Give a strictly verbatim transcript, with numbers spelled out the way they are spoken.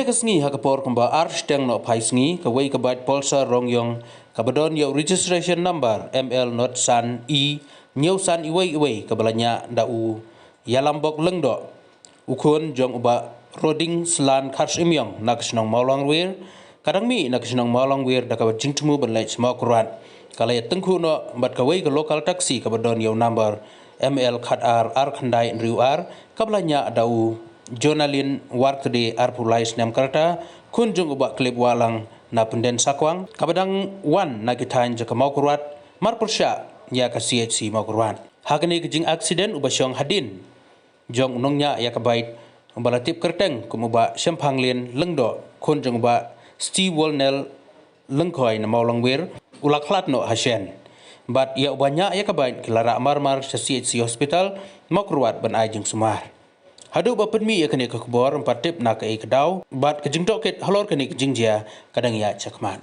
Ka sngi ha ka por kumba ar shiteng nohphai sngi, kawei ka bike Pulsar Rongyong kaba don ïa u registration number M L not san E hynñiew san iwei iwei kaba la ñiah da u Ïalambok Lyngdoh, u khun jong u Bah Roding Slan Kharshimiong na ka shnong Mawlangwir, ka dang mih na ka shnong Mawlangwir da kaba jingthmu ban leit sha Mawkyrwat. Ka la ïatyngkhuh noh bad kawei ka local taxi kaba don ïa u number M L khat ar ar khyndai hynriew ar kaba la ñiah da u Jonalin Warkde arphew lai snem ka rta, khun jong u Bah Klip Wahlang na Pynden Sakwang, kaba dang wan na ki thaiñ jong ka Mawkyrwat, mar pyrshah ïa ka C H C Mawkyrwat. Ha kane ka jingaccident, uba shong hadien jong u nongñiah ïa ka bike, uba la tip kyrteng kum u Bah Shemphanglien Lyngdoh, khun jong u Bah Steve Wolnel Lyngkhoi na Mawlangwir, u la khlad noh ha shen. Bad ïa uba ñiah ïa ka bike ki la rah marmar sha C H C Hospital Mawkyrwat ban ai jingsumar. Haduh ba pynmih ïa kane ka khubor, ym pat tip na kaei ka daw bad ka jingtohkit halor kane ka jingjia ka dang ïaid shakhmat.